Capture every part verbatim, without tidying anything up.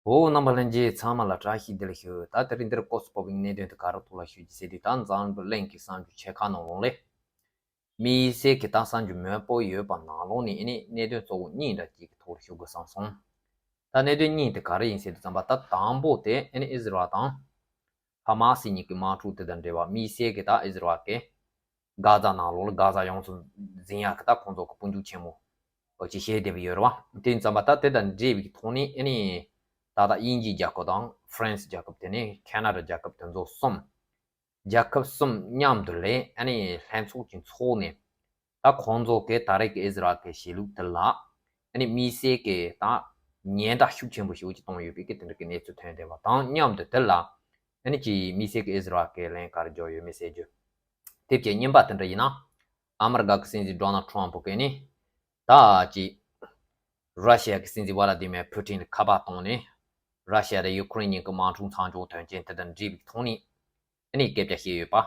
འོ། རྣམ་པ་ལྷན་རྒྱས་ཚང་མ་ལ་བཀྲ་ཤིས་བདེ་ལེགས་ཞུ། ད་དེ་རིང་འདིར་སྐོར་སུ་སྤོ་བའི་གནད་དོན་དེ་ག་རེ་ཐོག་ལ་ཞུ་རྒྱུ་ཟེར་དུས། ད་འཛམ་བུ་གླིང་གི་གསར་འགྱུར་ཆེ་ཁག་ནང་ལོགས་ལས་དམིགས་བསལ་གྱི་ད་གསར་འགྱུར་མོད་པོ་ཡོད་པ་ནང་ལོགས་ནས་ཨ་ནི་གནད་དོན་གཙོ་བོ་གཉིས་འདྲ་གཅིག་གི་ཐོག་ལ་ཞུ་དགོས་བསམ་སོང་། ད་གནད་དོན་གཉིས་དེ་ག་རེ་ཡིན་ཟེར་དུས་ཙམ་པ། ད་དང་པོ་དེ་ཨ་ནི་ཨི་ཟི་རལ་དང་ཧ་མ་སི་གཉིས་ཀྱི་དམག་འཁྲུག་དེ་དང་འབྲེལ་བ། དམིགས་བསལ་གྱི་ད་ཨི་ཟི་རལ་གྱིས་གྷ་ཛ་ནང་ལོགས་ལ་གྷ་ཛ་ཡོངས་སུ་འཛིན་ཡག་གི་ད་ཁོང་ཚོ་གི་དཔུང་འཇུག་ཆེན་མོ་ཅིག་བྱས་བསྡད་པ་ཡོད་རེད་བ། དེ་ཡིན་ཙམ་པ་ད་དེ་དང་འབྲེལ་བའི་ཐོག་ནས་ཨ་ནི་ད་ལྟ་དབྱིན་ཇིའི་རྒྱལ་ཁབ་དང་ཧྥ་རན་སི་རྒྱལ་ཁབ། དེ་ནས་ཁེ་ན་ཌ་རྒྱལ་ཁབ། དེ་ཚོ་གསུམ། རྒྱལ་ཁབ་གསུམ་མཉམ་དུ་ལས་ཨ་ནི་ལྷན་ཚོགས་ཅིག་འཚོགས་ནས། ད་ཁོང་ཚོ་གིས་ད་རེས་ཀྱི་ཨི་ཟི་རལ་གྱི་བྱེད་ལུགས་དེ་ལ་ཨ་ནི་དམིགས་བསལ་གྱི་ད་ཉེན་བརྡ་ཤུགས་ཆེན་པོ་ཞིག་ཅིག་བཏང་ཡོད་པའི་གི་དེ་འདྲ་གི་གནས་ཚུལ་ཐོན་བསྡད་པ་དང་མཉམ་དུ། དེ་ལ་ཨ་ནི་ཅིག་དམིགས་བསལ་གྱི་ཨི་ཟི་རལ་གྱིས་ལན་ག་རེ་འཇོག་ཡོད་མེད་ཟེར་རྒྱུ། དེབ་ཀྱི་རྙིང་པ་དེ་འདྲ་ཡིན་ན། ཨ་མི་རི་ཀ་གི་སྲིད་འཛིན་ཌོ་ནལ་ཊམ་ཕུ་གིས་ནི་ད་ཅིག་ར་ཤི་ཡ་གི་སྲིད་འཛིན་ཝ་ལ་ཏི་མེར་ཕུ་ཊིན་ལ་ཁ་པར་བཏང་ནས། ར་ཤི་ཡ་དང་ཡུ་ཀེ་རེན་གཉིས་ཀྱི་དམག་འཁྲུག་མཚམས་འཇོག་དོན་རྐྱེན་དེ་དང་འབྲེལ་བའི་ཐོག་ནས་ཨ་ནི་སྐད་ཆ་བཤད་ཡོད་པ།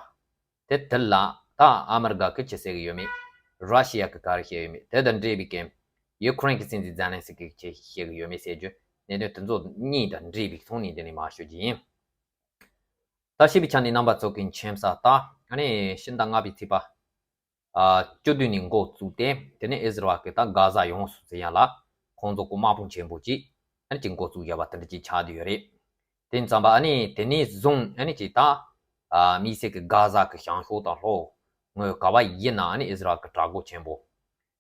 དེ་དེ་ལ་ད་ཨ་མི་རི་ཀ་གིས་ཅི་ཟེར་གྱི་ཡོད་མེད། ར་ཤི་ཡ་གིས་ག་རེ་བཤད་ཡོད་མེད། དེ་དང་འབྲེལ་བའི་གི་ཡུ་ཀེ་རེན་གྱི་སྲིད་འཛིན་ཛེ་ལན་སི་ཀིས་ཅི་བཤད་གྱི་ཡོད་མེད་ཟེར་རྒྱུ། གནད་དོན་དེ་ཚོ་གཉིས་དང་འབྲེལ་བའི་ཐོག་ནས་འདི་ནས་མར་ཞུ་རྒྱུ་ཡིན། ད་ཞུས་པའི་ཆ་ནས་རྣམ་པ་ཚོ་གི་མཁྱེན་གསལ་ལྟར། ཨ་ནི་ཕྱི་ཟླ་ལྔ་པའི་ཚེས་པ་ཨ་བཅུ་བདུན་ནས་འགོ་བཙུགས་ཏེ། དེ་ནས་ཨི་ཟི་རལ་གྱིས་ད་གྷ་ཛ་ཡོངས་སུ་འཛིན་ཡག་ལ་ཁོང་ཚོ་གི་དམག་དཔུང་ཆེན་པོ་ཅིག་ཨ་ནི་ཅིག་འགོ་བཙུགས་བཞག་པ་དེ་འདྲ་ཅིག་ཆགས་བསྡད་ཡོད་རེད། དེ་ཙམ་པ་ཨ་ནི་དེ་ནས་བཟུང་ཨ་ནི་ཅིག་ད་ཨ་དམིགས་བསལ་གྱི་གྷ་ཛ་གི་བྱང་ཕྱོགས་དང་ལྷོ་ངོས་ག་བ་ཡིན་ན་ཨ་ནི་ཨི་ཟི་རལ་གྱིས་དྲག་རྒོལ་ཆེན་པོ་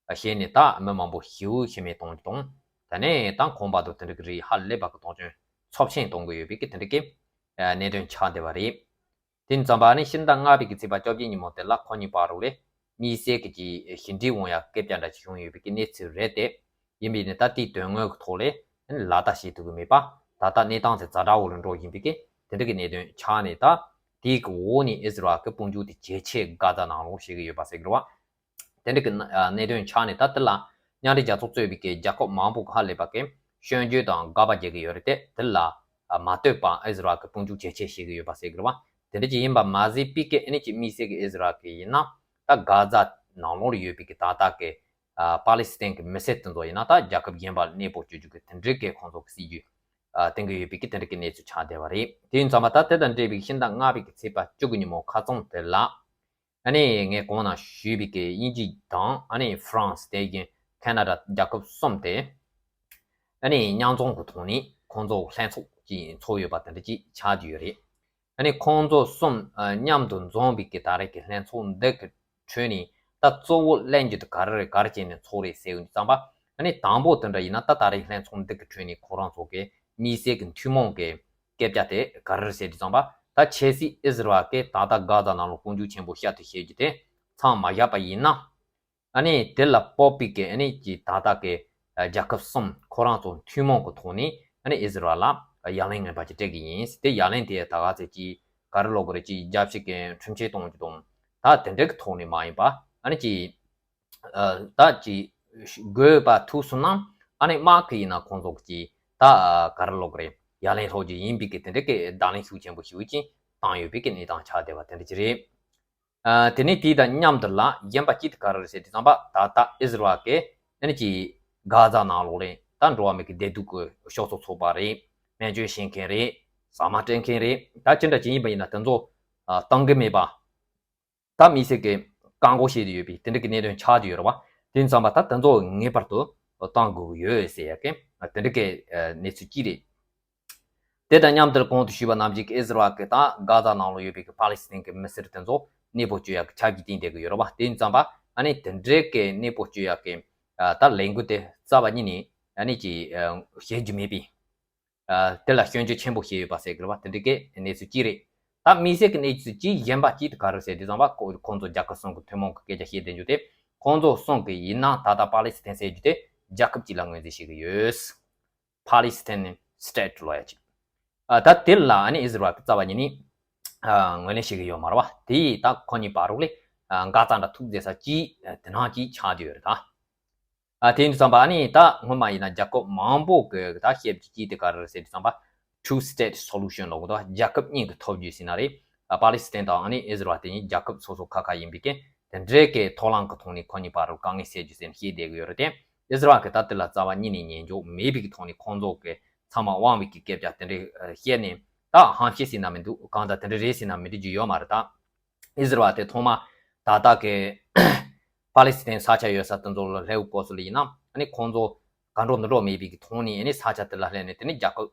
བྱས་ནས། ད་མི་མང་པོ་ཤི་བོ་ཤི་རྨས་གཏོང་རྒྱུ་དང་། དེ་ནས་ད་ཁང་པ་དང་དེ་འདྲ་གི་རིགས་ཧ་ལས་པ་གི་གཏོང་སྐྱོན་ཚབས་ཆེན་གཏོང་གི་ཡོད་པའི་གི་དེ་འདྲ་གི་ཨ་གནད་དོན་ཆགས་བསྡད་པ་རེད། དེ་ཙམ་པ་ཨ་ནི་ཕྱི་ཟླ་ལྔ་པའི་གི་ཚེས་པ་བཅོ་བརྒྱད་ཉིན་མོ་དེ་ལ་ཁོ་གཉིས་བར་དུ་ལས་དམིགས་བསལ་གྱི་ཅིག་ཞི་འགྲིག་འོང་ཡག་སྐད་ཆ་འདྲ་ཅིག་བྱུང་ཡོད་པའི་གི་གནས་ཚུལ་རེད་དེ། ཡིན་པས་ནི་ད་དེའི་དོན་དངོས་ཀྱི་ཐོག་ལས་ལག་བསྟར་བྱེད་ཐུབ་ཀྱི་མེད་པ། ད་ལྟ་གནས་སྟངས་དེ་ཛ་དྲག་པོ་ལ་འགྲོ་བཞིན་པའི་གི་དེ་འདྲ་གི་གནད་དོན་ཆགས་ནས། ད་དེའི་གི་འོག་ནས་ཨི་ཟི་རལ་གྱི་དཔུང་འཇུག་དེ་ཇེ་ཆེ་གྷ་ཛ་ནང་ལོགས་བྱེད་ཀྱི་ཡོད་པ་ཟེར་གྱི་རེད་བ། དེ་འདྲ་གི་ན་ཨ་གནད་དོན་ཆགས་ནས། ད་དེ་ལ་མཉམ་འབྲེལ་རྒྱལ་ཚོགས་གཙོས་པའི་གི་རྒྱལ་ཁབ་མང་པོ་གི་ཧ་ལས་པ་གི་སྐྱོན་བརྗོད་དང་དགག་པ་རྒྱག་གི་ཡོད་རེད་དེ། དེ་ལ་ཨ་མ་ལྟོས་པར་ཨི་ཟི་རལ་གྱི་དཔུང་འཇུག་ཇེ་ཆེ་བྱེད་ཀྱི་ཡོད་པ་ཟེར་གྱི་རེད་བ། དེ་འདྲ་ཅིག་ཡིན་པ་མ་ཟད་པའི་གི་ཨ་ནི་ཅིག་དམིགས་བསལ་གྱི་ཨི་ཟི་རལ་གྱིས་ཡིན་ན། ད་གྷ་ཛ་ནང་ལོགས་ལ་ཡོད་པའི་གི་ད་ལྟ་གི་ཨ་པ་ལི་སི་ཐན་གྱི་མི་སེར་དེ་ཚོ་ཡིན་ན་ད་རྒྱལ་ཁབ་གཞན་པ་ལ་གནས་སྤོ་བཅུག་རྒྱུ་གི་དེ་འདྲའི་གི་ཁོང་ཚོ་གི་སྲིད་ཇུས་ཨ་བཏིང་གི་ཡོད་པའི་གི་དེ་འདྲ་གི་གནས་ཚུལ་ཆགས་བསྡད་པ་རེད། དེ་ཡིན་ཙམ་པ་ད་དེ་དང་འབྲེལ་བའི་ཕྱི་ཟླ་ལྔ་པའི་གི་ཚེས་པ་བཅུ་དགུ་ཉིན་མོ་ཁ་རྩང་དེ་ལ། ཨ་ནི་ངས་གོང་ན་ཞུས་པའི་གི་དབྱིན་ཇི་དང་ཨ་ནི་ཧྥ་རན་སི། དེ་བཞིན་ཁེ་ན་ཌ་རྒྱལ་ཁབ་གསུམ་དེ་ཨ་ནི་མཉམ་འཛོམས་ཀྱི་ཐོག་ནས་ཁོང་ཚོ་ལྷན་ཚོགས་ཀྱིས་འཚོགས་ཡོད་པ་དེ་འདྲ་ཅིག་ཆགས་ཀྱི་ཡོད་རེད། ཨ་ནི་ཁོང་ཚོ་གསུམ་ཨ་མཉམ་དུ་འཛོམས་པའི་གི་ད་རེས་ཀྱི་ལྷན་ཚོགས་འདི་གི་ཁྲོད་ནས། ད་གཙོ་བོ་གླེང་རྒྱུ་དེ་ག་རེ་རེད། ག་རེ་བྱས་ནས་འཚོགས་རེད་ཟེར་ཡོང་དུས་ཙམ་པ། ཨ་ནི་དང་པོ་དེ་འདྲ་ཡིན་ན། ད་ད་རེས་ལྷན་ཚོགས་འདི་གི་ཁྲོད་ནས་ཁོ་རང་ཚོ་གི་དམིགས་བསལ་གྱི་ཐུན་མོང་གི་སྐད་ཆ་དེ་ག་རེ་རེད་ཟེར་དུས་ཙམ་པ། ད་ཁྱེད་ཚོས་ཨི་ཟི་རལ་གྱིས་ད་ལྟ་གྷ་ཛ་ནང་ལ་དཔུང་འཇུག་ཆེན་པོ་བཤད་དེ་བྱེད་རྒྱུ་དེ་མཚམས་མ་བཞག་པ་ཡིན་ན། ཨ་ནི་དེ་ལ་དཔག་པའི་གི་ཨ་ནི་ཀྱི་ད་ལྟ་གི་ཨ་རྒྱལ་ཁབ་གསུམ་ཁོ་རང་ཚོ་ཐུན་མོང་གི་ཐོག་ནས་ཨ་ནི་ཨི་ཟི་རལ་ལ་ཡ་ལན་ངན་པ་ཅིག་སྤྲད་གི་ཡིན། དེ་ཡ་ལན་དེ་ད་ག་ཚད་ཅིག་ག་རེ་ལབ་དགོས་རེད། ཅིག་རྒྱལ་སྤྱི་གི་ཁྲིམས་ཆད་གཏོང་རྒྱུ་དང་། ད་དེ་འདྲའི་གི་ཐོག་ནས་མ་ཡིན་པ། ཨ་ནི་ཅིག་ཨ་ད་ཅིག་དགོས་པ་ཐུག་སོང་ན། ཨ་ནི་དམག་གི་ཡིན་ན་ཁོང་ཚོ་གི་ཅིག་ད་ག་རེ་ལབ་དགོས་རེད། ཡ་ལན་སློག་རྒྱུ་ཡིན་པའི་གི་དེ་འདྲའི་གི་བརྡ་ལན་ཤུགས་ཆེན་པོ་ཞིག་ཅིག་བཏང་ཡོད་པའི་གི་གནས་སྟངས་ཆགས་བསྡད་པ་དེ་འདྲ་ཅིག་རེད། ཨ་དེ་ནས་དེ་དང་མཉམ་དུ་ལ་གཞན་པ་གཅིག་དེ་ག་རེ་རེད་ཟེར་དུས་ཙམ་པ། ད་ལྟ་ཨི་ཟི་རལ་གྱིས་ཨ་ནི་ཅིག་གྷ་ཛ་ནང་ལོགས་ལ་ད་འགྲོ་བ་མི་གི་བདེ་སྡུག་གི་ཤོག་ཚོགས་ཚོགས་པ་རེད། སྨན་བཅོས་བྱེད་མཁན་རེད། ཟ་མ་སྤྲད་མཁན་རེད། ད་ཅི་འདྲ་ཅིག་ཡིན་པ་ཡིན་ན་དེ་ཚོ་ཨ་བཏང་གི་མེད་པ། ད་དམིགས་བསལ་གྱི་བཀག་འགོག་བྱས་ཏེ་ཡོད་པའི་དེ་འདྲ་གི་གནད་དོན་ཆགས་ཏེ་ཡོད་རེད་བ། དེ་ཙམ་པ་ད་དེ་ཚོ་ངེས་པར་དུ་བཏང་དགོས་ཀྱི་ཡོད་ཟེར་ཡ་གི་དེ་འདྲ་གི་གནས་ཚུལ་གཅིག་རེད། དེ་དང་མཉམ་དུ་གོང་དུ་ཞུས་པ་ནང་བཞིན་གྱི་ཨི་ཟི་རལ་གྱིས་ད་གྷ་ཛ་ནང་ལ་ཡོད་པའི་གི་པ་ལི་སི་ཐན་གྱི་མི་སེར་དེ་ཚོ་གནས་སྤོ་བཅུག་ཡག་གི་ཆབ་ཀྱིས་བསྟན་བསྡད་ཀྱི་ཡོད་རེད་བ། དེ་ཙམ་པ་ཨ་ནི་དེ་འདྲའི་གི་གནས་སྤོ་བཅུག་ཡག་གི་ད་ལས་འགུལ་དེ་རྩ་བ་ཉིད་ནས་ཨ་ནི་ཅིག་བྱེད་རྒྱུ་མེད་པའི། ཨ་དེ་ལ་སྐྱོན་བརྗོད་ཆེན་པོ་བྱས་ཡོད་པ་ཟེར་གྱི་རེད་བ། དེ་འདྲ་གི་གནས་ཚུལ་གཅིག་རེད། ད་དམིགས་བསལ་གྱི་གནས་ཚུལ་གཅིག་གཞན་པ་གཅིག་དེ་ག་རེ་ཟེར་དུས་ཙམ་པ། ཁོ་ཁོང་ཚོ་རྒྱལ་ཁབ་གསུམ་གྱི་ཐུན་མོང་གི་སྐད་ཆ་བཤད་བསྡད་རྒྱུ་དེ། ཁོང་ཚོ་གསུམ་གྱི་ཡིན་ན་ད་ལྟ་པ་ལི་སི་ཐན་ཟེར་རྒྱུ་དེ་རྒྱལ་ཁབ་གཅིག་ལ་ངོས་འཛིན་བྱེད་ཀྱི་ཡོད། Palestinian state ལབ་ཡ་ཅིག་ཨ་ད་དེ་ལ་ཨ་ནི་ཨི་ཟི་རལ་གྱིས་རྩ་བ་ཉིད་ནས་ཨ་ངོས་ལེན་བྱེད་ཀྱི་ཡོད་མ་རེད་བ། དེ་ད་ཁོ་གཉིས་བར་དུ་ལས་ཨ་འགག་རྩ་འདྲ་ཐུག་བསྡད་ས་ཅིག་དེ་ནང་ཅིག་ཆགས་བསྡད་ཡོད་རེད་ད། ཨ་དེ་ཡིན་དུས་ཙམ་པ་ཨ་ནི་ད་སྔོན་མ་ཡིན་ན་རྒྱལ་ཁབ་མང་པོ་གི་ད་བཤད་རྒྱུ་གཅིག་དེ་ག་རེ་རེད་ཟེར་དུས་ཙམ་པ། Two state solution ལབ་དགོས་འདུག་རྒྱལ་ཁབ་གཉིས་ཀྱི་ཐབས་བྱུས་ཟེར་ན་རེད། ཨ་པ་ལི་སི་ཐན་དང་ཨ་ནི་ཨི་ཟི་རལ་དེ་གཉིས་རྒྱལ་ཁབ་སོ་སོ་ཁ་ཁ་ཡིན་པའི་གི་དེ་འདྲའི་གི་ཐོག་ལམ་གི་ཐོག་ནས་ཁོ་གཉིས་བར་དུ་དཀའ་ངལ་སེལ་རྒྱུ་ཟེར་ནས་བཤད་བསྡད་ཀྱི་ཡོད་རེད་དེ། ཨི་ཟི་རལ་གྱིས་ད་དེ་ལ་རྩ་བ་ཉིད་ནས་ཉན་འཇོག་མེད་པའི་གི་ཐོག་ནས་ཁོང་ཚོ་གི་ ཚང་མ་དབང་བའི་གི་སྐད་ཆ་དེ་འདྲ་བཤད་ནས་ད་ཧམ་བཤད་ཟེར་ན་མི་འདུག་གང་ལྟར་དེ་འདྲ་རེད་ཟེར་ན་མི་འགྲིག་རྒྱུ་ཡོད་མ་རེད། ད་ཨི་ཟི་རལ་དེ་ཐོག་མ་ད་ལྟ་གི་པ་ལི་སི་ཐན་ས་ཆ་ཡོད་ས་དེ་ཚོ་ལ་སླེབས་སྐབས་སུ་ལ་ཡིན་ན་ཨ་ནི་ཁོང་ཚོ་ག་འགྲོ་འདི་འགྲོ་མེད་པའི་གི་ཐོག་ནས་ཨ་ནི་ས་ཆ་དེ་ལ་སླེབས་ནས་དེ་ནི་རྒྱལ་ཁབ་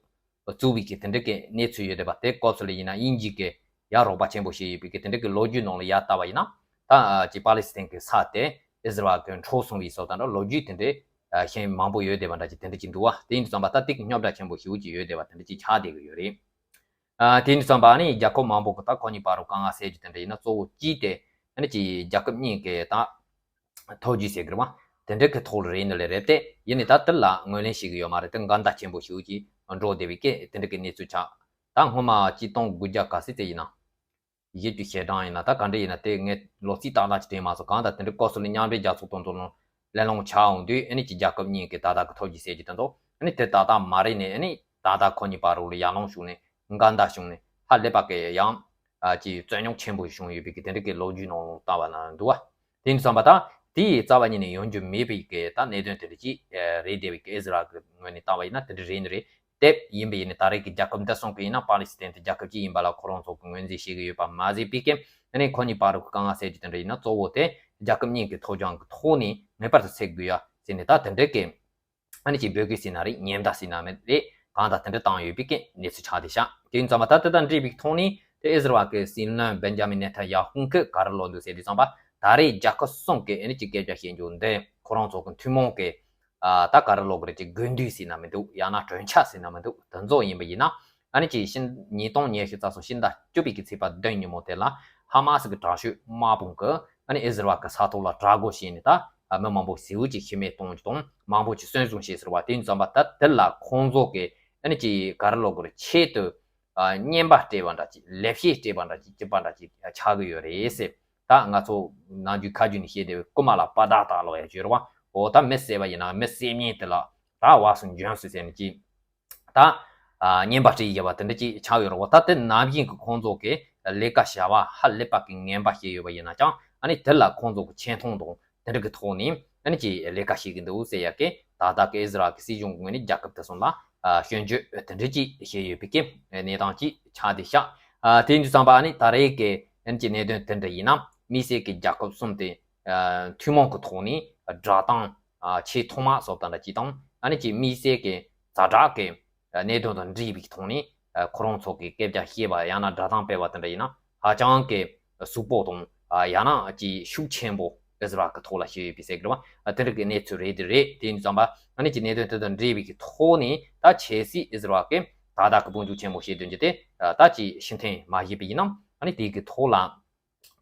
བཙུགས་པའི་གི་དེ་འདྲ་གི་གནས་ཚུལ་ཡོད་བསྡད་པ་དེ་སྐབས་སུ་ལ་ཡིན་ན་དབྱིན་ཇི་གི་ཡ་རོགས་པ་ཆེན་པོ་ཞིག་ཡོད་པའི་གི་དེ་འདྲ་གི་ལོ་རྒྱུས་ནང་ལ་ཡ་ལྟ་བ་ཡིན་ན་ད་ཅིག་པ་ལི་སི་ཐན་གི་ས་དེ་ཨི་ཟི་རལ་གི་འཕྲོག་སོང་བའི་སོགས་དང་འདྲ་ལོ་རྒྱུས་དེ་འདྲ་ཤན་མང་པོ་ཡོད་བསྡད་པ་འདྲ་ཅིག་དེ་འདྲ་ཅིག་འདུག་བ། དེ་ཡིན་དུས་ཙམ་པ་ད་དེ་གི་རྙོག་དྲ་ཆེན་པོ་ཞེ་པོ་ཅིག་ཡོད་བསྡད་པ་དེ་འདྲ་ཅིག་ཆགས་བསྡད་གི་ཡོད་རེད། ཨ་དེ་ཡིན་དུས་ཙམ་པ་ཨ་ནི་རྒྱལ་ཁབ་མང་པོ་གི་ད་ཁོ་གཉིས་བར་དུ་དཀའ་ངལ་སེལ་རྒྱུ་དེ་འདྲ་ཡིན་ན་གཙོ་བོ་གཅིག་དེ་ཨ་ནི་ཅིག་རྒྱལ་ཁབ་གཉིས་ཀྱི་ད་ཐོ་བརྒྱུད་ཟེར་གི་རེད་བ། དེ་འདྲ་གི་ཐོག་ལ་རེད་ནི་ལས་རེད་དེ་ཡིན་ནི་ད་དེ་ལ་ངོས་ལེན་བྱེད་གི་ཡོད་མ་རེད་དེ་འགལ་ཟླ་ཆེན་པོ་ཞེ་པོ་ཅིག་འགྲོ་བསྡད་པའི་སྐད་དེ་འདྲ་གི་གནས་ཚུལ་ཆགས། ད་སྔོན་མ་གཅིག་སྟོང་དགུ་བརྒྱ་ག་ཚོད་ཙམ་ཡིན་ན། ཡིད་ཀྱི་ཞེ་སྡང་ཡིན་ན་ད་ག་འདྲ་ཡིན་ན་དེ་ངས་ལོ་ཚིགས་ཏག་ཏག་ཅིག་དྲན་མ་སོང་གང་ལྟར་དེ་འདྲའི་སྐབས་སུ་ནི་མཉམ་འབྲེལ་རྒྱལ་ཚོགས་དང་དུ་ལོང་ལེན་ལོང་ཆགས་འོང་དུས་ཨ་ནི་ཅིག་རྒྱལ་ཁབ་གཉིས་ཀྱི་ད་ལྟ་གི་ཐོ་བརྒྱུད་ཟེར་གྱི་དེ་ཚོ་ཨ་ནི་དེ་ཏག་ཏག་མ་རེད་ནས་ཨ་ནི་ད་ལྟ་ཁོ་གཉིས་བར་རུ་ལ་ཡར་ལོང་བྱུང་ནས་འགལ་ཟླ་བྱུང་ནས་ཧ་ལས་པ་གི་ཡང་ཅིག་རྩོད་རྙོག་ཆེན་པོ་བྱུང་ཡོད་པའི་གི་དེ་འདྲ་གི་ལོ་རྒྱུས་ནང་ལོང་ལྟ་བ་ན་འདུག་བ། དེ་ཡིན་དུས་ཙམ་པ་ད་དེའི་རྩ་བ་ཉིད་ནས་ཡོང་རྒྱུ་མེད་པའི་གི་ད་གནད་དོན་དེ་འདྲ་ཅིག་རེད་བསྡད་པའི་གི་ཨི་ཟི་རལ་གི་ངོས་ནས་ལྟ་བ་ཡིན་ན་དེ་འདྲ་རེད་ནི་རེད། དེབ་ཡིན་པ་ཡིན་ན་ད་རེས་ཀྱི་རྒྱལ་ཁབ་འདི་གསུམ་གྱི་ཡིན་ན་པ་ལི་སི་ཐན་དེ་རྒྱལ་ཁབ་གཅིག་ཡིན་པ་ལ་ཁོ་རང་ཚོ་གི་ངོས་འཛིན་བྱེད་ཀྱི་ཡོད་པ་མ་ཟད་པའི་ཀྱི་ཨ་ནི་ཁོ་གཉིས་བར་གྱི་དཀའ་ངལ་སེལ་རྒྱུ་དེ་འདྲ་ཡིན་ན་གཙོ་བོ་དེ་རྒྱལ་ཁབ་གཉིས་ཀྱི་ཐོབ་བྱང་གི་ཐོག་ནས་ངེས་པར་དུ་སེལ་དགོས་ཡ་ཟེར་ནས་ད་དེ་འདྲ་གི་ཨ་ནི་ཅིག་འབོད་སྐུལ་ཟེར་ན་རེད་ཉེན་བརྡ་ཟེར་ན་མེད་རེད་གང་ལྟར་དེ་འདྲ་བཏང་ཡོད་པའི་ཀྱི་གནས་ཚུལ་ཆགས་བསྡད་ཤག་དེ་ཡིན་ཙམ་པ་ད་དེ་དང་འབྲེལ་བའི་ཐོག་ནས་དེ་ཨི་ཟི་རལ་གྱི་སྲིད་བློན་བེན་ཇ་མིན་ནེ་ཐན་ཡ་ཧུ་གིས་ག་རེ་ལབ་འདུག་ཟེར་དུས་ཙམ་པ་ད་རེས་རྒྱལ་ཁབ་གསུམ་གྱི་ཨ་ནི་ཅིག་སྐད་ཆ་བཤད་རྒྱུ་འདི་ཁོ་རང་ཚོ་གི་ཐུན་མོང་གི་ཨ་ད་ག་རེ་ལབ་དགོས་རེད་ཅིག་དགོས་འདུན་ཟེར་ན་མི་འདུག་ཡང་ན་གྲོས་འཆར་ཟེར་ན་མི་འདུག་དེ་ཚོ་ཡིན་པ་ཡིན་ན་ཨ་ནི་ཅིག་ཕྱི་ཉིས་སྟོང་ཉི་ཤུ་རྩ་གསུམ་ཕྱི་ཟླ་བཅུ་པའི་གི་ཚེས་པ་བདུན་ཉིན་མོ་དེ་ལ་ཧ་མ་སི་གི་དྲག་ཤོས་དམག་དཔུང་གིས་ཨ་ནི་ཨི་ཟི་རལ་གི་ས་ཐོག་ལ་དྲག་རྒོལ་བྱས་ནས་ད་མི་མང་པོ་ཟིལ་གྱིས་ཤི་རྨས་གཏོང་རྒྱུ་དང་མང་པོ་ཅིག་གསོན་བཟུང་བྱས་ཟེར་བ་དེ་ཡིན་ཙམ་པ་ད་དེ་ལ་ཁོང་ཚོ་གི་ཨ་ནི་ཅིག་ག་རེ་ལབ་དགོས་རེད་ཆེད་དུ་ཨ་བརྙན་པར་སྤྲད་པ་འདྲ་ཅིག་ལེབ་བཤད་སྤྲད་པ་འདྲ་ཅིག་སྤྱི་པ་འདྲ་ཅིག་ཆགས་ཀྱི་ཡོད་རེད་ཟེར། ད་ང་ཚོ་ནམ་རྒྱུན་ཁ་རྒྱུན་ནས་བཤད་བསྡད་པའི་རྐུ་མ་ལ་པ་ཏག་ཏག་ལབ་ཡ་བརྗོད་རེད་བ། འོ་ད་མི་བསད་པ་ཡིན་ན་མི་བསད་མཁན་དེ་ལ་ད་བ་སུ་འཇོན་སུ་ཟེར་ནས་ཅིག་ད་ཨ་བརྙན་པར་སྤྲད་ཡོད་པ་དེ་འདྲ་ཅིག་ཆགས་ཡོད་རེད་བ། ད་དེ་ནམ་རྒྱུན་གྱི་ཁོང་ཚོ་གི་ལས་ཀ་བྱ་བ་ཧ་ལས་པ་གི་ངན་པ་བྱས་ཡོད་པ་ཡིན་ན་ཀྱང་ཨ་ནི་དེ་ལ་ཁོང་ཚོ་གི་ཆེ་མཐོང་དང་དེ་འདྲ་གི་ཐོག་ནས་ཨ་ནི་ཅིག་ལས་ཀ་བྱེད་ཀྱི་འདུག་ཟེར་ཡ་གི་ད་ལྟ་གི་ཨི་ཟི་རལ་གི་སྲིད་གཞུང་གི་ངོས་ནས་རྒྱལ་ཁབ་དེ་ཚོ་ལ་ཨ་སྐྱོན་བརྗོད་དེ་འདྲ་ཅིག་བྱས་ཡོད་པའི་གི་གནས་སྟངས་ཅིག་ཆགས་བསྡད་ཤག་ཨ་དེ་ཡིན་དུས་ཙམ་པ་ཨ་ནི་ད་རེས་ཀྱི་ཨ་ནི་ཅིག་གནད་དོན་དེ་འདྲ་ཡིན་ན་དམིགས་བསལ་གྱི་རྒྱལ་ཁབ་གསུམ་དེ་ཨ་ཐུན་མོང་གི་ཐོག་ནས་བསྒྲགས་སྟངས་ཨ་ཆེས་ཐོག་མ་བཟོ་ལྟ་འདྲ་ཅིག་དང་ཨ་ནི་ཅིག་དམིགས་བསལ་གྱི་ཛ་དྲག་གི་གནད་དོན་དང་འབྲེལ་བའི་ཐོག་ནས་ཁོ་རང་ཚོ་གི་སྐད་ཆ་བཤད་པ་ཡང་ན་བསྒྲགས་གཏམ་སྤེལ་བ་དེ་འདྲ་ཡིན་ན་ཧ་ཅང་གི་ཟུག་པོ་དང་ཡང་ན་ཅིག་ཤུགས་ཆེན་པོ་ཨི་ཟི་རལ་གི་ཐོག་ལ་བཤད་ཡོད་པའི་ཟེར་གི་རེད་བ། དེ་འདྲ་གི་གནས་ཚུལ་རེད་དེ་རེད། དེ་ཡིན་ཙམ་པ་ཨ་ནི་ཅིག་གནད་དོན་དེ་དང་འབྲེལ་བའི་གི་ཐོག་ནས་ད་ཆབ་སྲིད་ཨི་ཟི་རལ་གི་ད་ལྟ་གི་དཔུང་འཇུག་ཆེན་མོ་བཤད་དོན་གྱི་དེ་ད་ཅིག་ཕྱིར་འཐེན་མ་བྱས་པ་ཡིན་ན་ཨ་ནི་དེ་གི་ཐོག་ལ།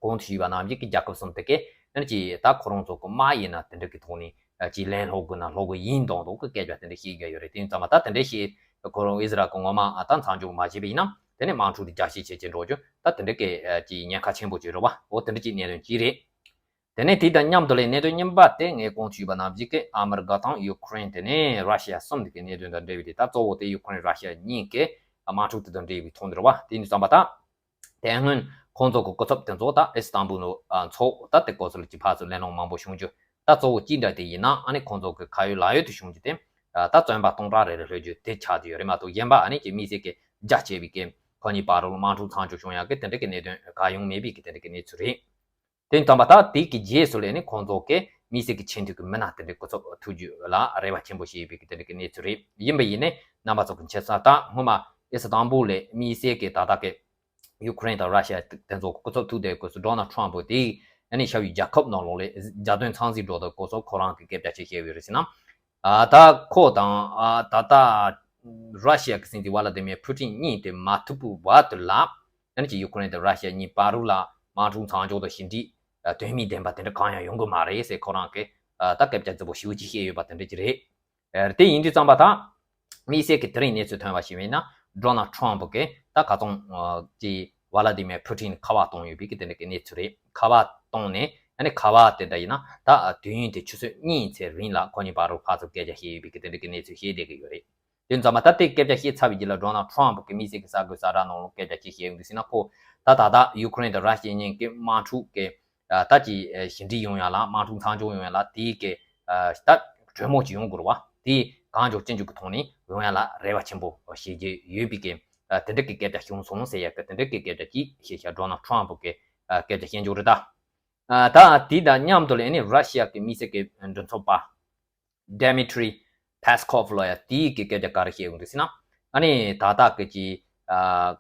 གོང་དུ་ཞུས་པ་ནང་བཞིན་གྱི་རྒྱལ་ཁབ་གསུམ་དེ་གས་ཨ་ནི་ཅིག་ད་ཁོ་རང་ཚོ་གི་དམག་ཡིན་ན་དེ་འདྲ་གི་ཐོག་ནས་ཨ་ཅིག་ལན་སློག་དགོས་ན་སློག་གི་ཡིན་མདོག་མདོག་གི་སྐད་ཆ་དེ་འདྲ་བཤད་ཀྱི་ཡོད་རེད། དེ་ཡིན་ཙང་མ་ད་དེ་འདྲ་བཤད་ཁོ་རང་ཨི་ཟི་རལ་གི་ངོ་མ་ཨ་ད་མཚམས་འཇོག་མ་བྱས་པ་ཡིན་ན་དེ་ནས་དམག་འཁྲུག་དེ་རྒྱ་ཆེ་ཆེ་ཆེ་འགྲོ་རྒྱུ་ད་དེ་འདྲ་གི་ཨ་ཅིག་ཉེན་ཁ་ཆེན་པོ་ཅིག་རེད་བ། འོ་དེ་འདྲ་ཅིག་གནད་དོན་ཅིག་རེད། དེ་ནས་དེ་དང་མཉམ་དུ་ལས་གནད་དོན་རྙིང་པ་དེ་ངས་གོང་དུ་ཞུས་པ་ནང་བཞིན་གྱི་ཨ་མི་རི་ཀ་དང་ཡུ་ཁུ་རེན་དེ་ནས་ར་ཤི་ཡ་གསུམ་དེ་གི་གནད་དོན་དང་འབྲེལ་བའི་དེ་ད་གཙོ་བོ་དེ་ཡུ་ཁུ་རེན་ར་ཤི་ཡ་གཉིས་ཀྱི་དམག་འཁྲུག་དེ་དང་འབྲེལ་བའི་ཐོག་འདིར་བ། དེ་ཡིན་དུས་ཙམ་པ་ད། དེ་སྔོན་ཁོང་ཚོ་གི་སྐུ་ཚབ་དེ་ཚོ་ད་ཨི་སི་ཏམ་བུལ་ནང་ཚོགས་ད་དེ་སྐོར་སོགས་ལ་ཅིག་ཕར་ཚུར་གླེང་སློང་མང་པོ་བྱུང་རྒྱུ་ད་གཙོ་བོ་གཅིག་འདྲ་དེ་ཡིན་ན་ཨ་ནི་ཁོང་ཚོ་གི་ཁ་ཡོད་ལག་ཡོད་དུ་བྱུང་རྒྱུ་དེ་ད་བཙོན་པ་སྟོང་ཕྲག་རེ་རེ་ལྷོད་རྒྱུ་དེ་ཆགས་ཏེ་ཡོད་རེད་མ་གཏོགས་གཞན་པ་ཨ་ནི་ཀྱི་དམིགས་བསལ་གྱི་རྒྱ་ཆེ་བའི་གི་ཁོ་གཉིས་བར་ལ་དམག་འཁྲུག་མཚམས་འཇོག་བྱུང་ཡག་གི་དེ་འདྲ་གི་གནད་དོན་གང་ཡང་མེད་པའི་གི་དེ་འདྲ་གི་གནས་ཚུལ་རེད། དེ་ཡིན་དུས་ཙམ་པ་ད་དེ་གི་རྗེས་སུ་ལས་ནི་ཁོང་ཚོ་གི་དམིགས་བསལ་གྱི་ཆེས་མཐོའི་གི་མི་སྣ་དེ་འདྲའི་སྐུ་ཚབ་ཐུག་རྒྱུ་ལ་རེ་བ་ཆེན་པོ་བྱེད་པའི་གི་དེ་འདྲ་གི་གནས་ཚུལ་རེད། ཡིན་པ་ཡིན་ནའི་རྣམ་པ་ཚོ་གི་མཁྱེན་གསལ་ལྟར་སྔོན་མ་ཨི་སི་ཏམ་བུལ་ལ་དམིགས་བསལ་གྱི་ད་ལྟ་གི་ཡུ་ཁུ་རེན་དང་ར་ཤི་ཡ་དེ་ཚོ་སྐུ་ཚབ་ཐུག་དེ་སྐབས་སུ་ཌོ་ནལ་ཊམ་པ་དེ་ཨ་ནི་ཤར་ཡུལ་རྒྱལ་ཁབ་ནང་ལོགས་ལ་རྒྱལ་དོན་འཚམས་གཟིགས་འགྲོ་དུས་སྐབས་སུ་ཁོ་རང་གི་སྐད་ཆ་ཅིག་བཤད་ཡོད་རེད་ཟེར་ན། ཨ་ད་ཁོ་དང་ཨ་ད་ལྟ་ར་ཤི་ཡ་གི་སྲིད་འཛིན་ཝ་ལ་ཏི་མིར་ཕུ་ཊིན་གཉིས་དེ་མ་ཐུག་པའི་བར་དུ་ལ་ཨ་ནི་ཅིག་ཡུ་ཁུ་རེན་དང་ར་ཤི་ཡ་གཉིས་བར་དུ་ལ་དམག་འཁྲུག་མཚམས་འཇོག་དང་ཞི་འགྲིག་དོན་སྨིན་ལྡན་པ་དེ་འདྲ་གང་ཡང་ཡོང་གི་མ་རེད་ཟེར་ཁོ་རང་གིས་ད་སྐད་ཆ་རྫིག་པོ་ཞེ་པོ་ཅིག་བཤད་ཡོད་པ་དེ་འདྲ་ཅིག་རེད། དེ་ཡིན་དུས་ཙམ་པ་ད་དམིགས་བསལ་གྱི་དེ་རིང་གནས་ཚུལ་ཐོན་པ་ཞིག་ཡིན་ན་ཌོ་ནལ་ཊམ་པ་གིས་ད་ཁ་སང་ཅིག་ཝ་ལ་ཏི་མིར་ཕུ་ཊིན་ཁ་པར་གཏོང་ཡོད་པའི་གི་དེ་འདྲ་གི་གནས་ཚུལ་རེད། ཁ་པར་གཏོང་ནས་ཨ་ནི་ཁ་པར་དེ་འདྲ་ཡིན་ན་ད་དུས་ཡུན་དེ་ཆུ་ཚོད་གཉིས་ཙམ་རིང་ལ་ཁོ་གཉིས་བར་དུ་ཕར་ཚུར་སྐད་ཆ་བཤད་ཡོད་པའི་གི་དེ་འདྲ་གི་གནས་ཚུལ་བཤད་བསྡད་ཀྱི་ཡོད་རེད། དེ་ཙམ་པ་ད་དེ་སྐད་ཆ་བཤད་ཚར་བའི་རྗེས་ལ་ཌོ་ནལ་ཊམ་པ་གིས་དམིགས་བསལ་གྱི་གསར་འགོད་གསལ་བསྒྲགས་ནང་ལ་སྐད་ཆ་ཅིག་བཤད་ཡོང་དུས་ཟེར་ན་ཁོ་ད་ད་ལྟ་ཡུ་ཁུ་རེན་དང་ར་ཤི་ཡ་གཉིས་ཀྱི་དམག་འཁྲུག་གི་ད་ཅིག་ཞི་འགྲིག་ཡོང་ཡ་ལ་དམག་འཁྲུག་མཚམས་འཇོག་ཡོང་ཡ་ལ་དེའི་གི་ད་གྲོས་མོལ་ཅིག་ཡོང་དགོས་རེད་བ། དེ་ གང་མགྱོགས་ཅི་མགྱོགས་ཀྱི་ཐོག་ནས་ཡོང་ཡ་ལ་རེ་བ་ཆེན་པོ་བྱེད་ཀྱི་ཡོད་པའི་གི་དེ་འདྲ་གི་སྐད་ཆ་བྱུང་སོང་ཟེར་ཡ་གི་དེ་འདྲ་གི་སྐད་ཆ་ཅིག་ཤེས་བྱ་ཌོ་ནལ་ཊམ་ཕུ་གི་སྐད་ཆ་བཤད་འཇོག་རེད་ད། ད་དེ་དང་མཉམ་དུ་ལ་ཨ་ནི་ར་ཤི་ཡ་གི་དམིགས་བསལ་གི་མགྲིན་ཚབ་པ། Dmitry Peskov ལ་ཡ་དེའི་གི་སྐད་ཆ་ག་རེ་བཤད་ཡོང་འདུག་ཟེར་ན། ཨ་ནི་ད་ལྟ་གི་ཅི། ཨ།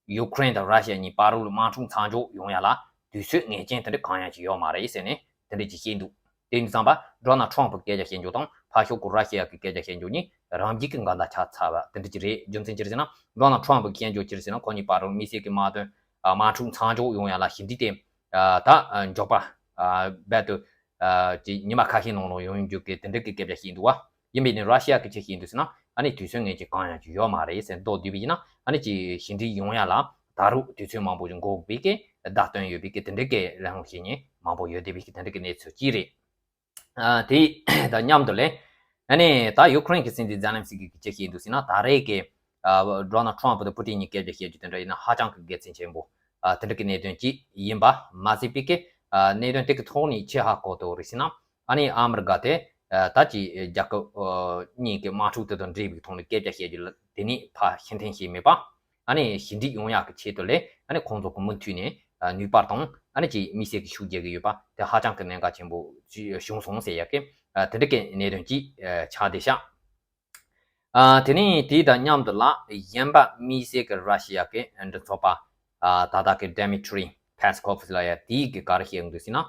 ཡུ་ཀེ་རེན་དང་ར་ཤི་ཡ་གཉིས་བར་དུ་དམག་འཁྲུག་མཚམས་འཇོག་ཡོང་ཡ་ལ་དུས་ཚོད་ངེས་ཅན་དེ་འདྲ་གང་ཡང་ཅིག་ཡོད་མ་རེད་ཟེར་ནས་དེ་འདྲ་ཅིག་བཤད་འདུག་དེ་ཡིན་ཙང་པ་ཌོ་ནལ་ཊམ་ཕུ་སྐད་ཆ་བཤད་འཇོག་དང་ཕར་ཕྱོགས་ཀྱི་ར་ཤི་ཡ་གི་སྐད་ཆ་བཤད་འཇོག་གཉིས་རང་རྒྱུད་ཀྱི་འགལ་ཟླ་ཆགས་ཚར་བ་དེ་འདྲ་ཅིག་རེད། རྒྱུ་མཚན་ཅི་རེད་ཟེར་ན་ཌོ་ནལ་ཊམ་ཕུ་གིས་བཤད་འཇོག་ཅི་རེད་ཟེར་ན་ཁོ་གཉིས་བར་དུ་དམིགས་བསལ་གྱི་དམག་དོན་དམག་འཁྲུག་མཚམས་འཇོག་ཡོང་ཡ་ལ་ཞི་འགྲིག་དེ་ད་མགྱོགས་པ་རྦད་དུ་ཨ། ཅིག་ཉི་མ་ཁ་ཤས་ནང་ལ་ཡོང་རྒྱུ་གི་དེ་འདྲ་གི་སྐད་ཆ་བཤད་འདུག་བ། ཡིན་པས་ནི་ར་ཤི་ཡ་གི་ཆ་བཤད་འདུག་ཟེར་ན་ཨ་ནི་དུས་ཚོད་ངེས་ཅན་གང་ཡང་ཅིག་ཡོད་མ་རེད་ཟེར་མདོར་བསྡུས་པ་ཡིན་ན་ཨ་ནི་ཅིག་ཞི་འགྲིག་ཡོང་ཡ་ལ་ད་རུང་དུས་ཚོད་མང་པོ་ཅིག་འགོར་དགོས་པའི་གི་བརྡ་སྟོན་ཡོད་པའི་གི་དེ་འདྲ་གི་གླེང་སློང་བྱེད་མཁན་མང་པོ་ཡོད་བསྡད་པའི་གི་དེ་འདྲ་གི་གནས་ཚུལ་ཅིག་རེད། ཨ། དེ་དང་མཉམ་དུ་ལས་ཨ་ནི་ད་ཡུ་ཀེ་རེན་གི་སྲིད་འཛིན་ཛེ་ལན་སི་ཀི་གི་ཆ་བཤད་འདུག་ཟེར་ན་ད་རེས་གི་ཨ། ཌོ་ནལ་ཊམ་ཕུ་དང་པུ་ཏིན་གཉིས་སྐད་ཆ་བཤད་རྒྱུ་དེ་འདྲ་ཡིན་ན་ཧ་ཅང་གི་དགེ་མཚན་ཆེན་པོ། ཨ། དེ་འདྲ་གི་གནད་དོན་ཅིག་ཡིན་པ་མ་ཟད་པའི་གི། ཨ། གནད་དོན་དེ་གི་ཐོག་ནས་ཆེས་ཧ་གོ་དོ་རེད་ཟེར་ན། ཨ་ནི་ཨ་མི་རི་ཀ་དེ། ཨ། ད་ཅི་རྒྱལ་ཁབ། ཨ། གཉིས་ཀྱི་དམག་འཁྲུག་དེ་དང་འབྲེལ་བའི་ཐོག་ནས་སྐད་ཆ་བཤད་རྒྱུ་ལ་དེ་ནས་ཕར་ཕྱིར་འཐེན་བྱས་མེད་པ། ཨ་ནི་ཞི་འགྲིག་ཡོང་ཡག་གི་ཆེད་དུ་ལས་ཨ་ནི་ཁོང་ཚོ་གི་མུ་མཐུད་ནས། ཨ། ནུས་པ་དང་ཨ་ནི་ཅི་དམིགས་བསལ་གྱི་ཤུགས་རྒྱག་གི་ཡོད་པ་དེ་ཧ་ཅང་གི་གནད་འགག་ཆེན་པོ་བྱུང་སོང་ཟེར་ཡག་གི། ཨ། དེ་འདྲ་གི་གནད་དོན་ཅིག་ཨ། ཆགས་བསྡད་ཤག་ཨ། དེ་ནས་དེ་དང་མཉམ་དུ་ལ་གཞན་པ་དམིགས་བསལ་གྱི་ར་ཤི་ཡ་གི་མགྲིན་ཚབ་པ། ཨ། ད་ལྟ་གི་Dmitry Peskov ལ་ཡ་དེའི་གི་ག་རེ་བཤད་ཡོང་འདུག་ཟེར་ན།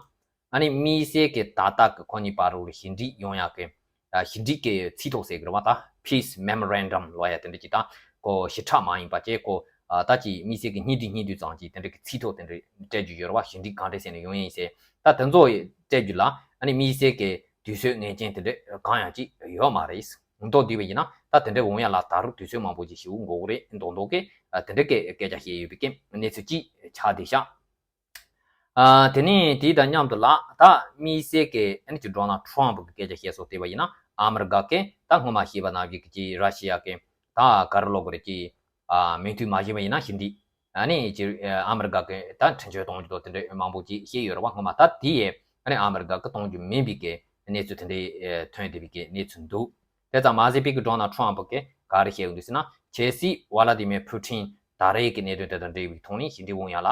ཨ་ནི་དམིགས་བསལ་གྱི་ད་ལྟ་གི་ཁོ་གཉིས་བར་དུ་ཞི་འགྲིག་ཡོང་ཡག་གི། ཨ། ཞི་འགྲིག་གི་ཚིག་ཐོ་ཟེར་གི་རེད་བ། ད་Peace Memorandum ལ་ཡ་དེ་འདྲ་ཅིག་ད་ཁོ་ཞི་དྲག་མ་ཡིན་པ་བྱས་ཁོ། ཨ། ད་ཅི་དམིགས་བསལ་གྱི་སྙིང་བསྡུས་སྙིང་བསྡུས་ཙམ་ཅིག་དེ་འདྲ་གི་ཚིག་ཐོ་དེ་འདྲ་སྤྲད་རྒྱུ་ཡོད་རེད་བ། ཞི་འགྲིག་གང་འདྲ་ཟེར་ནས་ཡོང་ཡིན་ཟེར། ད་དེ་ཚོ་སྤྲད་རྒྱུ་ལ་ཨ་ནི་དམིགས་བསལ་གྱི་དུས་ཚོད་ངེས་ཅན་དེ་འདྲ་གང་ཡང་ཅིག་ཡོད་མ་རེད། མདོར་བསྡུས་པ་ཡིན་ན་ད་དེ་འདྲ་འོང་ཡ་ལ་ད་རུང་དུས་ཚོད་མང་པོ་ཅིག་ཞིག་འགོར་གི་རེད་མདོག་མདོག་གི། ཨ། དེ་འདྲ་གི་སྐད་ཆ་བཤད་ཡོད་པའི་གི་གནས་ཚུལ་ཅིག་ཆགས་བསྡད་ཤག་ཨ། དེ་ནས་དེ་དང་མཉམ་དུ་ལ་ད་དམིགས་བསལ་གྱི་ཨ་ནི་ཅིག་ཌོ་ནལ་ཊམ་ཕུ་གི་སྐད་ཆ་བཤད་སོགས་བལྟས་པ་ཡིན་ན་ཨ་མི་རི་ཀ་གི་ད་སྔོན་མ་བཤད་པ་ནང་བཞིན་གྱི་ཅིག་ར་ཤི་ཡ་གི་ད་ག་རེ་ལབ་དགོས་རེད། ཅིག་ཨ། མོས་མཐུན་མ་བྱས་པ་ཡིན་ན་ཞི་འགྲིག་ཨ་ནི་ཅིག་ཨ་མི་རི་ཀ་གི་ད་འཕྲིན་བཅོལ་གཏོང་རྒྱུ་དང་དེ་འདྲ་མང་པོ་ཅིག་བཤད་ཡོད་རེད་བ། སྔོན་མ་ད་དེ་ཡས་ཨ་ནི་ཨ་མི་རི་ཀ་གི་གཏོང་རྒྱུ་མིན་པའི་གི་གནས་ཚུལ་དེ་འདྲ་ཐོན་བསྡད་པའི་གི་གནས་ཚུལ་འདུག་དེ་ཙམ་མ་ཟད་པའི་གི་ཌོ་ནལ་ཊམ་ཕུ་གིས་ག་རེ་བཤད་ཡོང་འདུག་ཟེར་ན། གལ་སྲིད་ཝ་ལ་ཏི་མེར་ཕུ་ཊིན་ད་རེས་ཀྱི་གནད་དོན་དེ་དང་འབྲེལ་བའི་ཐོག་ནས་ཞི་འགྲིག་འོང་ཡ་ལ་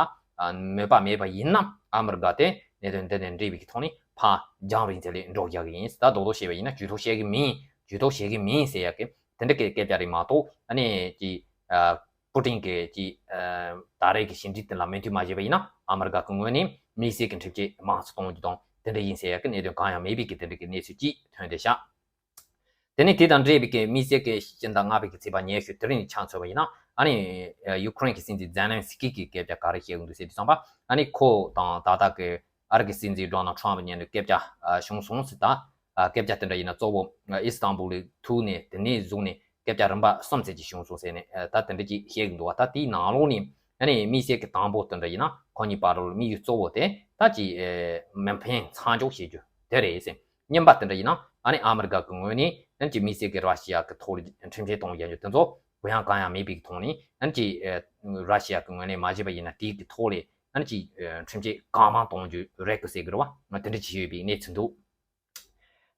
མོས་པ་མེད་པ་ཡིན་ན་ཨ་མི་རི་ཀ་དེ་གནད་དོན་དེ་དང་འབྲེལ་བའི་ཐོག་ནས་ཕར་རྒྱང་རིང་ཚད་ལ་འགྲོ་རྒྱག་གི་ཡིན། ད་རྡོག་རྡོག་བཤད་པ་ཡིན་ན་ཇུས་གཏོགས་བྱེད་གི་མིན་ཇུས་གཏོགས་བྱེད་གི་མིན་ཟེར་ཡ་གི་དེ་འདྲ་གི་སྐད་ཆ་རེད་མ་གཏོགས། ཨ་ནི་ཅིག་ཨ། པུ་ཏིན་གྱིས་ཅིག་ཨ། ད་རེས་ཀྱི་ཞི་འགྲིག་དེ་ལ་མོས་མཐུན་མ་བྱས་པ་ཡིན་ན་ཨ་མི་རི་ཀ་གི་ངོས་ནས་དམིགས་བསལ་གྱི་འཕྲིན་བཅོལ་དམག་འཁྲུག་གཏོང་རྒྱུ་དང་དེ་འདྲ་ཡིན་ཟེར་ཡ་གི་གནད་དོན་གང་ཡང་མེད་པའི་གི་དེ་འདྲ་གི་གནས་ཚུལ་ཅིག་ཐོན་བསྡད་ཤག་དེ་ནས་དེ་དང་འབྲེལ་བའི་གི་དམིགས་བསལ་གྱི་སྤྱི་ཟླ་ལྔ་པའི་གི་ཚེས་པ་ཉི་ཤུ་དེ་རིང་ཆ་མཚོན་པ་ཡིན་ན་ཨ་ནི་ཡུ་ཀེ་རེན་གྱི་སྲིད་འཛིན་ཛེ་ལན་སི་ཀི་གིས་སྐད་ཆ་ག་རེ་བཤད་ཡོང་འདུག་ཟེར་དུས་ཙམ་པ། ཨ་ནི་ཁོ་དང་ད་ལྟ་གི་ཨ་རི་གི་སྲིད་འཛིན་ཌོ་ནལ་ཊམ་ཕུ་མཉམ་དུ་སྐད་ཆ་བྱུང་སོང་ཟེར། ད་སྐད་ཆ་དེ་འདྲ་ཡིན་ན་གཙོ་བོ་ཨི་སི་ཐན་བུལ་ལ་ཐུག་ནས་དེ་ནས་བཟུང་ནས་སྐད་ཆ་རིམ་པ་གསུམ་ཙམ་ཅིག་བྱུང་སོང་ཟེར་ནས་ད་དེ་འདྲ་ཅིག་བཤད་གི་འདུག་བ། ད་དེའི་ནང་ལོགས་ནས་ཨ་ནི་དམིགས་བསལ་གྱི་དང་པོ་དེ་འདྲ་ཡིན་ན་ཁོ་གཉིས་བར་དུ་དམིགས་ཡུལ་གཙོ་བོ་དེ་ད་ཅིག་མི་ཕན་མཚམས་འཇོག་བྱེད་རྒྱུ་དེ་རེད་ཟེར། གཉིས་པ་དེ་འདྲ་ཡིན་ན་ཨ་ནི་ཨ་མི་རི་ཀ་གི་ངོས་ནས་ཨ་ནི་ཅིག་དམིགས་བསལ་གྱི་ར་ཤི་ཡ་གི་ཐོག་ལ་འཕྲིན་བཅོལ་གཏོང་རྒྱུ་དེ་ཚོ་གུ་ཡངས་གང་ཡང་མེད་པའི་ཐོག་ནས་ཨ་ནི་ཅིག་ར་ཤི་ཡ་གི་ངོས་ནས་མ་བྱས་པ་ཡིན་ན་དེའི་གི་ཐོག་ལ་ཨ་ནི་ཅིག་འཕྲིན་བཅོལ་གང་མང་གཏོང་རྒྱུ་རེད་གི་ཟེར་གི་རེད་བ། དེ་འདྲ་ཅིག་ཡོད་པའི་གནས་ཚུལ་འདུག་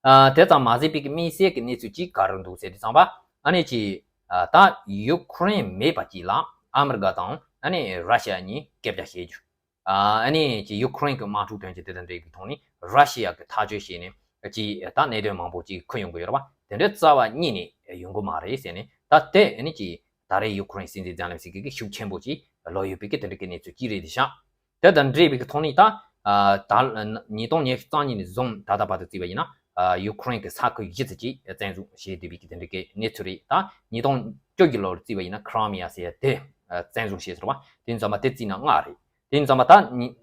ཨ། དེ་ཙམ་མ་ཟད་པའི་གི་དམིགས་བསལ་གྱི་གནས་ཚུལ་ཅིག་ག་རེ་འདུག་ཟེར་དུས་ཙམ་པ་ཨ་ནི་ཅིག་ཨ། ད་ཡུ་ཀེ་རེན་མེད་པ་ཅིག་ལ་ཨ་མི་རི་ཀ་དང་ཨ་ནི་ར་ཤི་ཡ་གཉིས་སྐད་ཆ་བཤད་རྒྱུ། ཨ། ཨ་ནི་ཅིག་ཡུ་ཀེ་རེན་གྱི་དམག་འཁྲུག་དོན་རྐྱེན་དེ་དང་འབྲེལ་བའི་ཐོག་ནས་ར་ཤི་ཡ་གི་ཐག་གཅོད་བྱས་ནས་ཅིག་ད་གནད་དོན་མང་པོ་ཅིག་འཁུར་ཡོང་གི་ཡོད་རེད་བ། དེ་འདྲའི་རྩ་བ་ཉིད་ནས་ཡོང་གི་མ་རེད་ཟེར་ནས། ད་དེ་ཨ་ནི་ཅིག་ད་རེས་ཡུ་ཀེ་རེན་སྲིད་འཛིན་ཛེ་ལན་སི་ཀི་གི་ཤུགས་ཆེན་པོ་ཅིག་ལོག་ཡོད་པའི་གི་དེ་འདྲ་གི་གནས་ཚུལ་ཅིག་རེད་དེ་ཤག་དེ་དང་འབྲེལ་བའི་གི་ཐོག་ནས་ད་ཨ། ད་ཉིས་སྟོང་ཉི་ཤུ་རྩ་གཉིས་ནས་བཟུང་ད་ལྟ་བར་དུ་བརྩིས་པ་ཡིན་ན་ཨ། ཡུ་ཀེ་རེན་གྱི་ས་ཁུལ་བཞི་ཙམ་ཅིག་བཙན་བཟུང་བྱས་བསྡད་པའི་གི་དེ་འདྲ་གི་གནས་ཚུལ་རེད། ད་ཉིས་སྟོང་བཅུ་བཞི་ལོར་བརྩིས་པ་ཡིན་ན་ཁི་རི་མི་ཡ་ཟེར་ཡ་དེ་ཨ། བཙན་བཟུང་བྱས་ཟེར་བ། དེ་ཙམ་པ་དེ་བརྩིས་ན་ལྔ་རེད། དེ་ཙམ་པ་ད་ཉིས་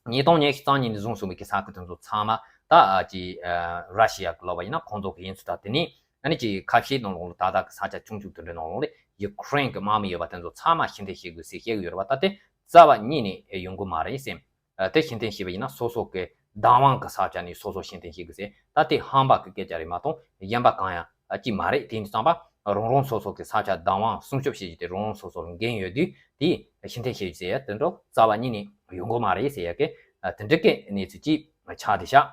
ཉིས་སྟོང་ཉི་ཤུ་རྩ་གཉིས་ནས་བཟུང་སོང་བའི་གི་ས་ཁུལ་དེ་ཚོ་ཚང་མ་ད་ཨ། ཅིག་ཨ། ར་ཤི་ཡ་གི་ལབ་པ་ཡིན་ན་ཁོང་ཚོ་གི་ཡིན་ཚུལ་དང་། དེ་ནས་ཨ་ནི་ཅིག་ཁ་ཤས་ནང་ལོགས་ལ་ད་ལྟ་གི་ས་ཆ་ཆུང་ཆུང་དེ་འདྲའི་ནང་ལོགས་ལ་ཡུ་ཀེ་རེན་གི་དམག་མི་ཡོད་པ་དེ་ཚོ་ཚང་མ་ཕྱིར་འཐེན་བྱེད་དགོས་ཟེར་བཤད་གི་ཡོད་རེད་བ། ད་དེ་རྩ་བ་ཉིད་ནས་ཡོང་གི་མ་རེད་ཟེར། ཨ། དེ་ཕྱིར་འཐེན་བྱས་པ་ཡིན་ན་སོ་སོ་གི་བདག་དབང་གི་ས་ཆ་ནས་སོ་སོ་ཕྱིར་འཐེན་བྱེད་དགོས་ཟེར། ད་དེ་ཧམ་པ་གི་སྐད་ཆ་རེད་མ་གཏོགས་གཞན་པ་གང་ཡང་ཅིག་མ་རེད། དེ་ཡིན་དུས་ཙམ་པ་རང་རང་སོ་སོ་གི་ས་ཆ་བདག་དབང་སྲུང་སྐྱོབ་བྱེད་རྒྱུ་དེ་རང་རང་སོ་སོར་འགན་ཡོད་དུས་དེ་ཕྱིར་འཐེན་བྱེད་རྒྱུ་ཟེར་ཡ་དེ་འདྲ་རྩ་བ་ཉིད་ནས་ཡོང་གི་མ་རེད་ཟེར་ཡ་གི་དེ་འདྲ་གི་གནས་ཚུལ་ཅིག་ཆགས་བསྡད་ཤག་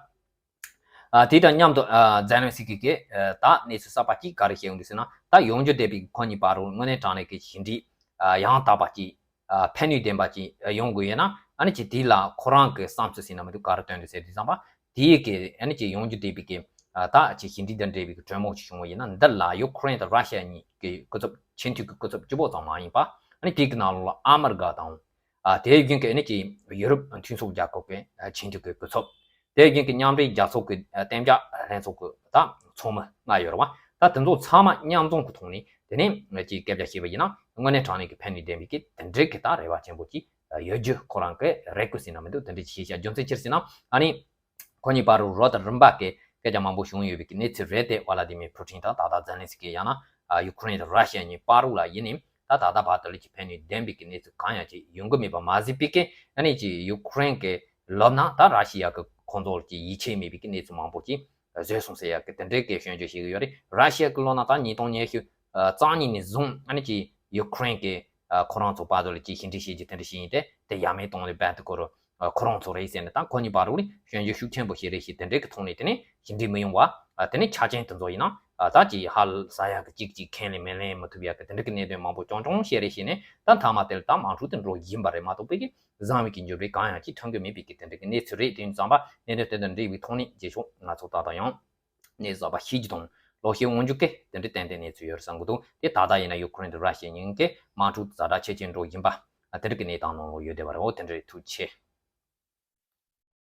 ཨ་དེ་དང་མཉམ་དུ་ཨ་ཛེ་ལན་སི་ཀི་གིས་ཨ་ད་གནས་ཚུལ་གསར་པ་གཅིག་ག་རེ་བཤད་ཡོང་འདུག་ཟེར་ན། ད་ཡོང་རྒྱུ་བསྡད་པའི་ཁོ་གཉིས་བར་དུ་དངོས་གནས་དྲང་གནས་ཀྱི་ཞི་འགྲིག་ཨ་ཡང་དག་པ་ཅིག་ཨ་ཕན་ནུས་ལྡན་པ་ཅིག་ཨ་ཡོང་དགོས་ཡོད་ན། ཨ་ནི་ཅིག་དེ་ལ་ཁོ་རང་གི་བསམ་ཚུལ་ཟེར་ན་མི་འདུག་ག་རེ་བཏོན་འདུག་ཟེར་དུས་ཙམ་པ། དེའི་གི་ཨ་ནི་ཅིག་ཡོང་རྒྱུ་བསྡད་པའི་གི་ཨ་ད་ཅིག་ཞི་འགྲིག་དང་འབྲེལ་བའི་གི་གྲོས་མོལ་ཅིག་བྱུང་བ་ཡིན་ན། འདི་ལ་ཡུ་ཁུ་རེན་དང་ར་ཤི་ཡ་གཉིས་ཀྱི་སྐུ་ཚབ་ཆེས་མཐོའི་གི་སྐུ་ཚབ་གཅིག་པོ་ཙམ་མ་ཡིན་པ། ཨ་ནི་དེའི་གི་ནང་ལོགས་ལ་ཨ་མི་རི་ཀ་དང་། ཨ་དེའི་རྒྱུན་གྱི་ཨ་ནི་ཅིག་ཡུ་རོབ་མཐུན་ཚོགས་རྒྱལ་ཁབ་ཀྱི་ཨ་ཆེས་མཐོའི་གི་སྐུ་ཚབ། དེའི་རྒྱུན་གྱི་མཉམ་འབྲེལ་རྒྱལ་ཚོགས་ཀྱི་ཨ་གཏན་འཇགས་ལྷན་ཚོགས་ཀྱི་ད་ཚོགས་མི་ལྔ་ཡོད་རེད་བ། ད་དེ་ཚོ་ཚང་མ་མཉམ་འཛོམས་ཀྱི་ཐོག་ནས་དེ་ནས་ཅིག་སྐད་ཆ་བཤད་པ་ཡིན་ན། དངོས་གནས་དྲང་གནས་ཀྱི་ཕན་ནུས་ལྡན་པའི་གི་དེ་འདྲའི་གི་ད་རེ་བ་ཆེན་པོ་ཅིག་ཡོད་རྒྱུ་ཁོ་རང་གི་རེ་སྐུལ་ཟེར་ན་མི་འདུག་དེ་འདྲའི་ཅིག་བཤད་བྱ། རྒྱུ་མཚན་ཅི་རེད་ཟེར་ན། ཨ་ནི་ཁོ་གཉིས་བར་དུ་རོ་དང་རིམ་པ་གི་སྐད་ཆ་མང་པོ་བྱུང་ཡོད་པའི་གི་གནས་ཚུལ་རེད་དེ། ཝ་ལ་དི་མིར་ཕུ་ཊིན་དང་ད་ལྟ་ཛེ་ལན་སི་ཀི་ཡང་ན་ཨ་ཡུ་ཁུ་རེན་དང་ར་ཤི་ཡ་གཉིས་བར་དུ་ལ་ཡིན་ནའི་ད་ད་ལྟ་བར་དུ་ལ་ཅིག་ཕན་ནུས་ལྡན་པའི་གི་གནས་ཚུལ་གང་ཡང་ཅིག་ཡོང་གི་མེད་པ་མ་ཟད་པའི་གི། ཨ་ནི་ཅིག་ཡུ་ཁུ་རེན་གི་ལབ་ན་ད་ར་ཤི་ཡ་གི་ཁོང་ཚོ་ལ་ཅིག་ཡིད་ཆེས་མེད་པའི་གི་གནས་ཚུལ་མང་པོ་ཅིག་བཟོས་སོང་ཟེར་ཡ་གི་དེ་འདྲའི་གི་སྐྱོན་བརྗོད་བྱེད་ཀྱི་ཡོད་རེད། ར་ཤི་ཡ་གི་ལབ་ན་ད་ཉིས་སྟོང་ཉི་ཤུ་རྩ་གཉིས་ནས་བཟུང་ཨ་ནི་ཅིག་ཡུ་ཁུ་རེན་གི་ཨ་ཁོ་རང་ཚོ་བར་དུ་ལ་ཅིག་ཞི་འགྲིག་བྱེད་རྒྱུ་དེ་འདྲ་ཞིག་ཡིན་ཏེ། དེ་ཡ་མེད་གཏོང་ནས་རྦད་དེ་ཁོ་རང་ཨ་ཁོ་རང་ཚོ་རེད་ཟེར་ནས་ད་ཁོ་གཉིས་བར་དུ་ལ་སྐྱོན་བརྗོད་ཤུགས་ཆེན་པོ་བྱེད་རེས་བྱས། དེ་འདྲའི་གི་ཐོག་ནས་དེ་ནས་ཞི་འགྲིག་མི་ཡོང་བ། ཨ་དེ་ནས་ཆ་རྐྱེན་དེ་ཚོ་ཡིན་ན་ཨ་ད་ཅིག་ཧ་ལས་ས་ཡ་གི་གཅིག་གཅིག་ཁས་ལེན་མི་ལེན་མི་ཐུབ་ཡ་གི་དེ་འདྲའི་གི་གནད་དོན་མང་པོ་རྐྱང་རྐྱང་བཤད་རེས་བྱས་ནས། ད་མཐའ་མ་དེ་ལ་ད་དམག་འཁྲུག་དེ་འགྲོ་བཞིན་པ་རེད་མ་གཏོགས་པའི་གི་བཟང་བའི་གི་འགྱུར་བ་གང་ཡང་ཅིག་ཐོན་གི་མེད་པའི་གི་དེ་འདྲའི་གི་གནས་ཚུལ་རེད། དེ་ཡིན་ཙང་པ་གནད་དོན་དེ་དང་འབྲེལ་བའི་ཐོག་ནས་རྗེས་ཕྱོགས་ང་ཚོ་ཏག་ཏག་ཡང་གནས་ཚུལ་གསར་པ་ཤེས་རྒྱུ་དང་ལོག་ཤེས་འོང་རྒྱུ་གི་དེ་འདྲའི་ཏན་ཏན་གནས་ཚུལ་ཡོད་རེད་བསམ་གི་འདུག་དེ་ད་ལྟ་ཡིན་ན་ཡུ་ཁུ་རེན་དང་ར་ཤི་ཡ་གཉིས་ཀྱི་དམག་འཁྲུག་ཛ་དྲག་ཇེ་ཆེར་འགྲོ་བཞིན་པ་དེ་འདྲ་གི་གནས་སྟངས་ནང་ལོགས་ཡོད་བསྡད་པ་རེད། འོ་དེ་འདྲ་རེད། ཐུགས་རྗེ་ཆེ།